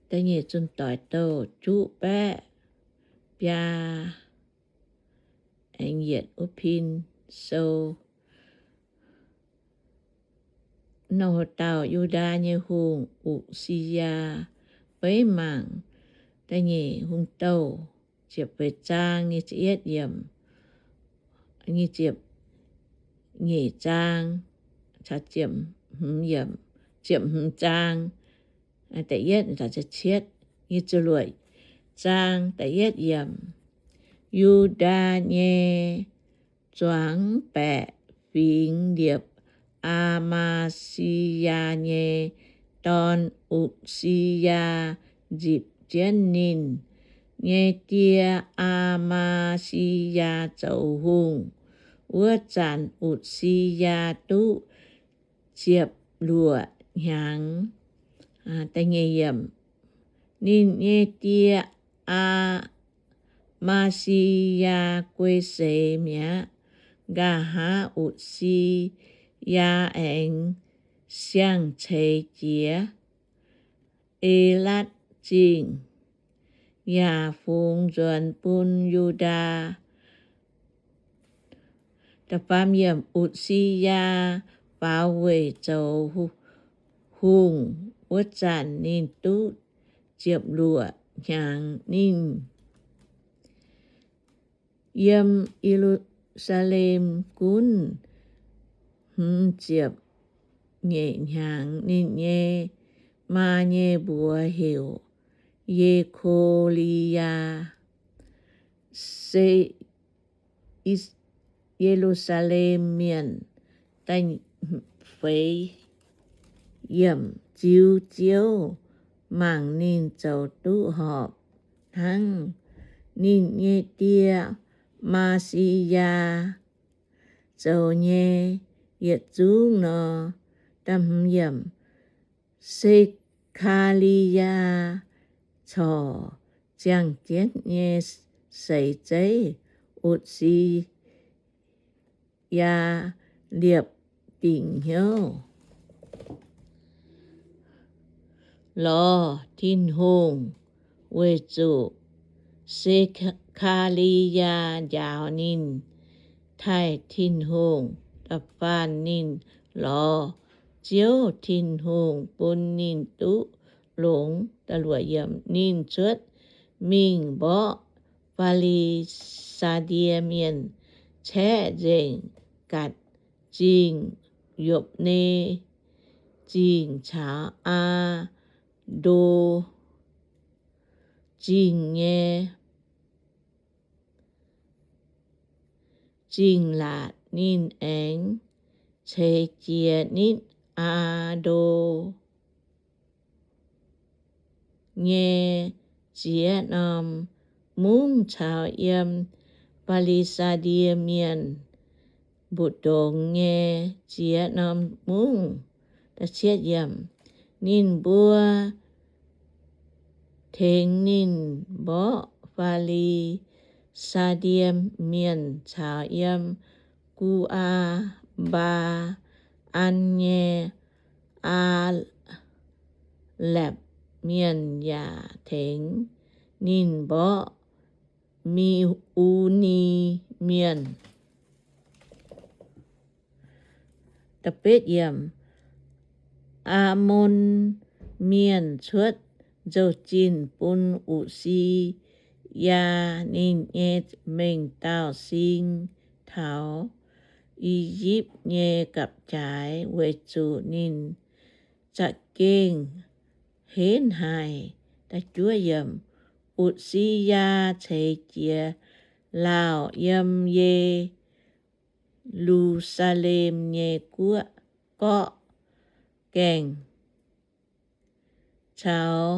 Da'nyeic zunc doic douh juqv baeqv biaa, aengx yietc wuov pin sou. Nor, dauh Yu^ndaa nyei hungh, U^si^yaa, beiv mangc da'nyeic hungh douh, ziepc feix zaang, nyic ziepc yietv yiemc, nyic ziepc nyeic zaang, ziepc hmz zaang, da'yietv, cietv, nyic ziepc luoqc zaang, da'yietv yiemc. Yu^ndaa nyei zuangx baeqc fingx liepc Aa^maa^si^yaa nyei dorn, U^si^yaa, nzipc jienv ninh nyei die, Aa^maa^si^yaa, zoux hungh. Wuov zanc U^si^yaa duqv ziepc luoqc hnyangx. Ninh nyei die, Aa^maa^si^yaa, guei seix mi'aqv. Nqa'haav U^si^yaa aengx siang-ceix jiex Elatv Zingh, yaac fungx nzuonx bun Yu^ndaa. U^si^yaa faaux weic zoux hungh wuov zanc ninh duqv ziepc luoqc hnyangx. Ninh yiem Ye^lu^saa^lem gunv hmz ziepc nyeic hnyangx. Ninh nyei maa nyei mbuox heuc Ye^ko^li^yaa, se Ye^lu^saa^lem Mienh. Da'feix yiemc. Ziux Ziouv mangc ninh zoux duqv horpc hnangv ninh nyei die, Maa^si^yaa, zoux nyei yietc zungv nor. Da'hmz yiemc. Se^kaa^li^yaa corc ziangh jienv nyei seix zeiv U^si^yaa liepc dingc hnyouv lorz Tin-Hungh, weic zuqc Se^kaa^li^yaa njaaux ninh taaih Tin-Hungh. Da'faanh ninh lorz Ziouv Tin-Hungh bun ninh duqv longx. Ninh cuotv mingh mborqv Fi^li^saa^die Mienh, caeqv nzengc Gatc Zingh, Yopv^ne Zingh caux Aa^ndo Zingh nyei Zingh-Laatc. Ninh aengx ceix jiez nitv Aa^ndo nyei ziex norm mungv caux yiem Fi^li^saa^die Mienh mbu'ndongx nyei ziex norm mungv. Ninh mbuo tengx ninh mborqv Fi^li^saa^die Mienh caux yiem Gu^aa^mbaa^an nyei Aa^lapc Mienh, yaac tengx ninh mborqv Mi^u^ni Mienh. Aamon Mienh cuotv nzou-zinh bun U^si^yaa, ninh nyei mengh dauh sing, taux I^yipv nyei gapv-jaaix, weic zuqc ninh za'gengh henv haic. U^si^yaa ceix jiez lauh yiem Ye^lu^saa^lem nyei guoqv, gorqv gaengh caux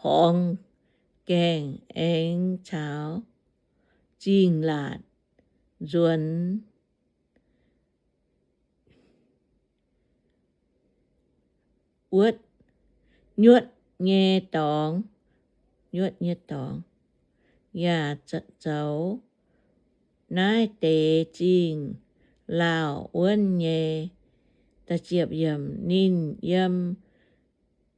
horngz gaengh aengx caux zingh laatc nzuonx wuotv nyuotv nyei dorngx, nyuotv nyei dorngx, yaac zoux naaiv deix zingh lauh wuonv nyei. Ninh yiem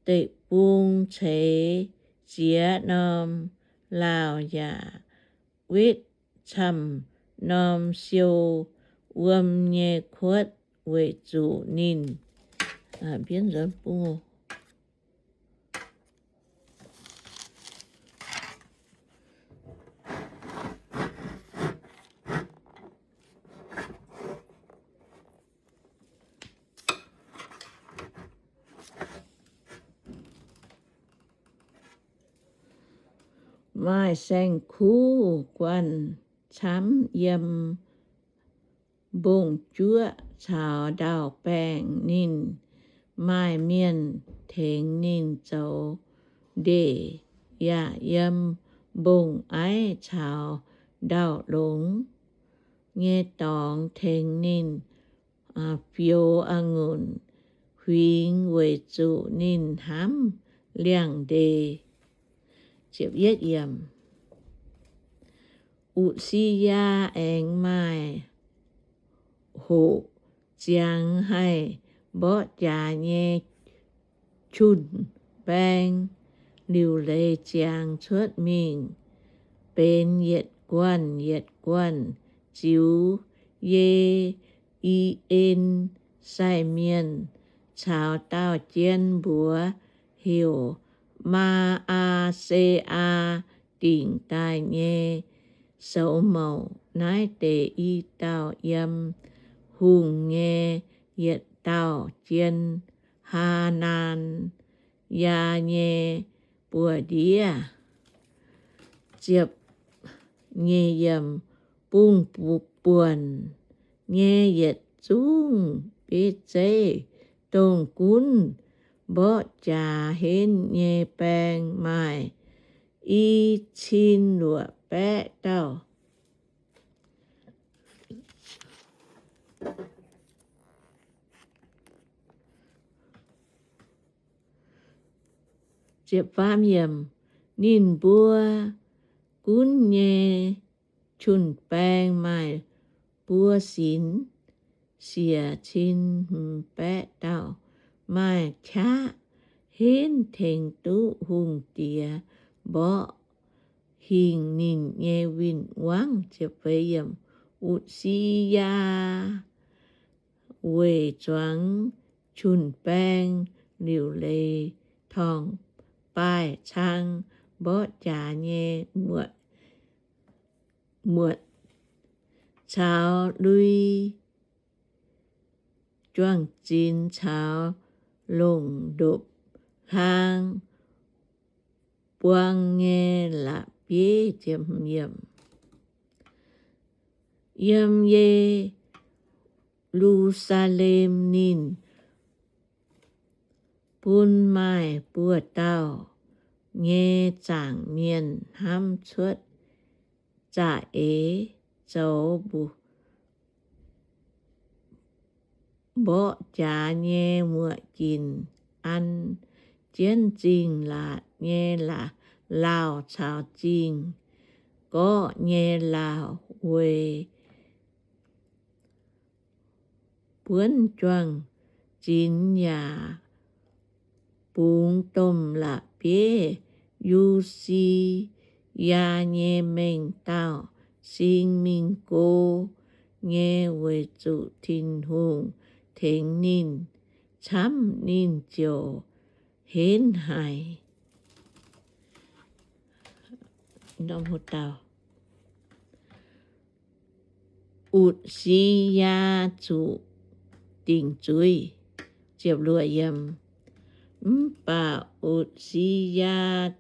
deic-bung ceix ziex norm lauh yaac wetv camv norm siou wuom nyei kuotv weic zuqc ninh maaih saeng-kuv guanh camv yiem mbong-juoqv caux ndau-baengh. Ninh maaih mienh tengx ninh zoux ndeic, yaac yiem mbong-aiv caux ndau-longx nyei dorngx tengx ninh fioux a'ngunc huingx weic zuqc ninh hnamv liangx-ndeic. U^si^yaa aengx maaih hoqc ziangx haih mborqv jaax nyei jun-baeng liuc leiz ziangx cuotv mingh, benx yietc guanh yietc guanh ziux Ye^i^en sai mienh caux dauh jien mbuox heuc Maa^aa^se^aa dingc daaih nyei soux mouc. Naaiv deix i dauh yiem hungh nyei yietc dauh jien, Haa^naa^yaa nyei buoz-ndiev. Bungx-buonc nyei yietc zungv bieiv zeiv, dongh gunv mborqv jaax henv nyei baeng, maaih i cin luoqc baeqv dauh. Ninh mbuo gunv nyei jun-baeng maaih buo sinx siec cin hmz baeqv dauh. Maaih qaqv henv tengx duqv hungh diex mborqv hingh ninh nyei win-wangv. Utc^si^yaa weic zuangx jun-baeng liuc leiz torngv baaih cang mborqv jaax nyei muotc caux lui juang-zinx caux longc ndopv-hlaang buang nyei la'bieiv. Yiem Ye^lu^saa^lem ninh bun maaih buoz-dauh nyei zaangc mienh hnamv cuotv za'eix zoux mborqv jaax nyei muoc ginc, an jienv zingh laatc nyei lauh caux zingh gorqv nyei lauh weic buonv juang-zinx yaac bungx domh la'bieiv Yu^si^yaa nyei mengh dauh sing mingh go nyei, weic zuqc Tin-Hungh tengx ninh camv, ninh ziouc henv haic. Utc^si^yaa Zuqc Dingc Zuiz. Mv baac Utc^si^yaa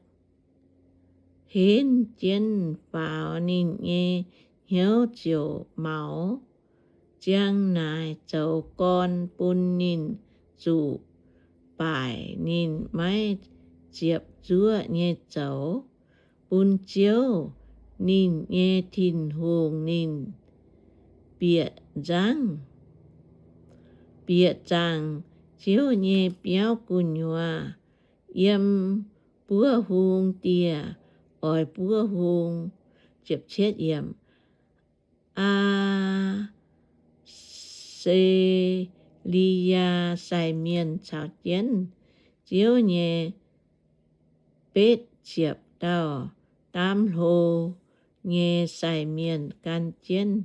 henv jienv faaux ninh nyei hnyouv ziouc maux ziang naaic zoux gorn bun ninh zuqc baaic. Ninh maiv ziepc zuoqv nyei zoux bun Ziouv, ninh nyei Tin-Hungh. Ninh bieqc nzangv, bieqc zaangc Ziouv nyei biauv gu'nyuoz, yiem buov hung dieh oix buov hung. Aa^se^li^yaa sai mienh caux jienv Ziouv nyei betv ziepc dauh daamv hlo nyei sai mienh gan jienv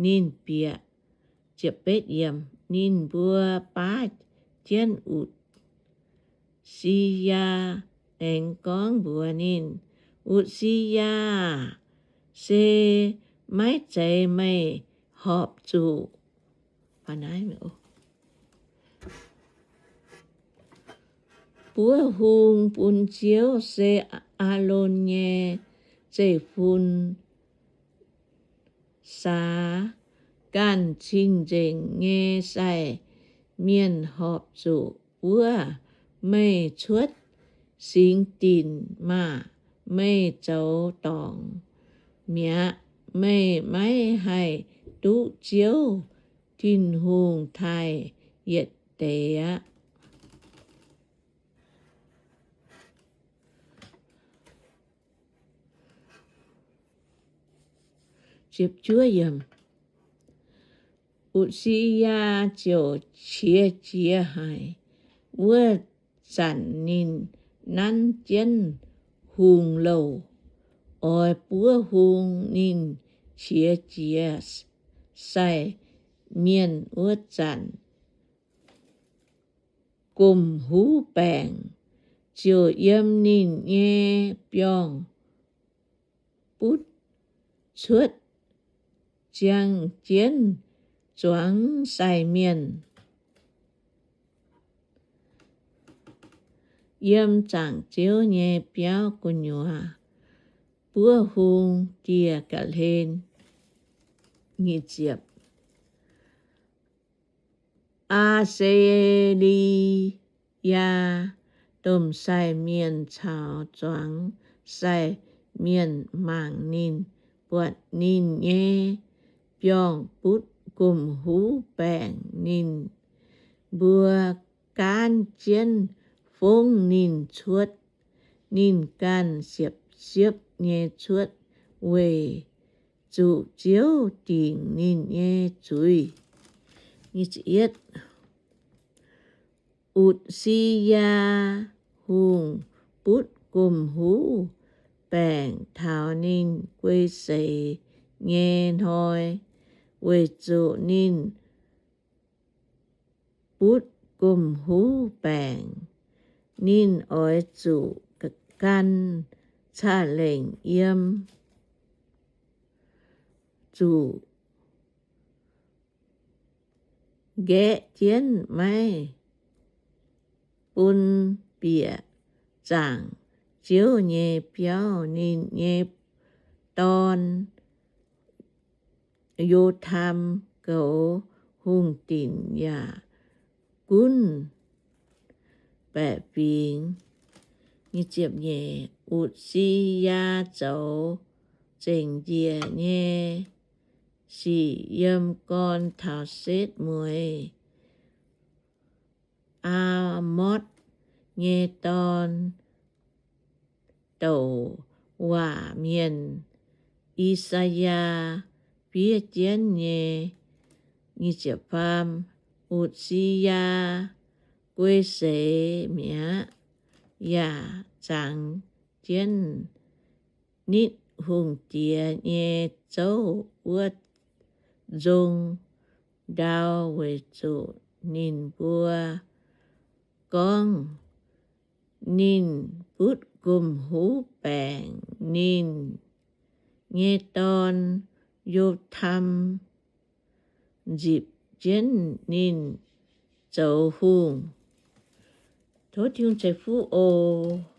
ninh bieqc. Ninh mbuo baav jienv Utc- si^yaa, aengx gorngv mbuox ninh, Utc^si^yaa, se maiv zeiz meih horpc zuqc buov hung bun Ziouv, se Aalon nyei zeiv-fun saax ganh cing-nzengc nyei sai mienh horpc zuqc buov meih cuotv singx dinc maah! Meih zoux dorngc mi'aqv. Meih maiv haih duqv Ziouv Tin-Hungh taaih yietc deix aqv. Utc^si^yaa ziouc qiex jiez haic. Wuov zanc ninh nanv jienv hungh louh, oix buov hung. Ninh qiex jiez sai mienh wuov zanc, gomc-huv baengc ziouc yiem ninh nyei biorng-butv cuotv ziang jienv zuangx sai mienh. Yiem zaangc Ziouv nyei biauv gu'nyuoz buov hung dieh ga'hlen. Aa^se^li yaa domh sai mienh caux zuangx sai mienh mangc ninh, buatc ninh nyei biorng-butv gomh huv baengc, ninh mbuo gaanv jienv fongv ninh cuotv. Ninh ganh siepv-siepv nyei cuotv weic zuqc Ziouv dingc ninh nyei zuiz. Utc^si^yaa Hungh butv gomh huv baengc taux ninh guei seix nyei hnoi, weic zuqc ninh butv gomh huv baengc, ninh oix zuqc gan ca'lengc yiem, zuqc nqaeqv jienv maiv bun bieqc zaangc Ziouv nyei biauv. Ninh nyei dorn, Yo^tam, goux hungh dinc yaac gunv baeqc fingx. Utc^si^yaa zoux zengc njiec nyei sic yiem gorn taux setv mueiz. Aa^motv nyei dorn, douc waac mienh, I^saa^yaa, fiev jienv nyei. Utc^si^yaa guei seix mi'aqv, yaac zangx jienv nitv hungh diex nyei zouv wuov nzong ndau, weic zuqc ninh mbuo gorngv, Ninh butv gomh huv baengc. Ninh nyei dorn, Yo^tam, nzipc jienv ninh zoux hungh. Tov Tin-Hungh ceix fuqv oc.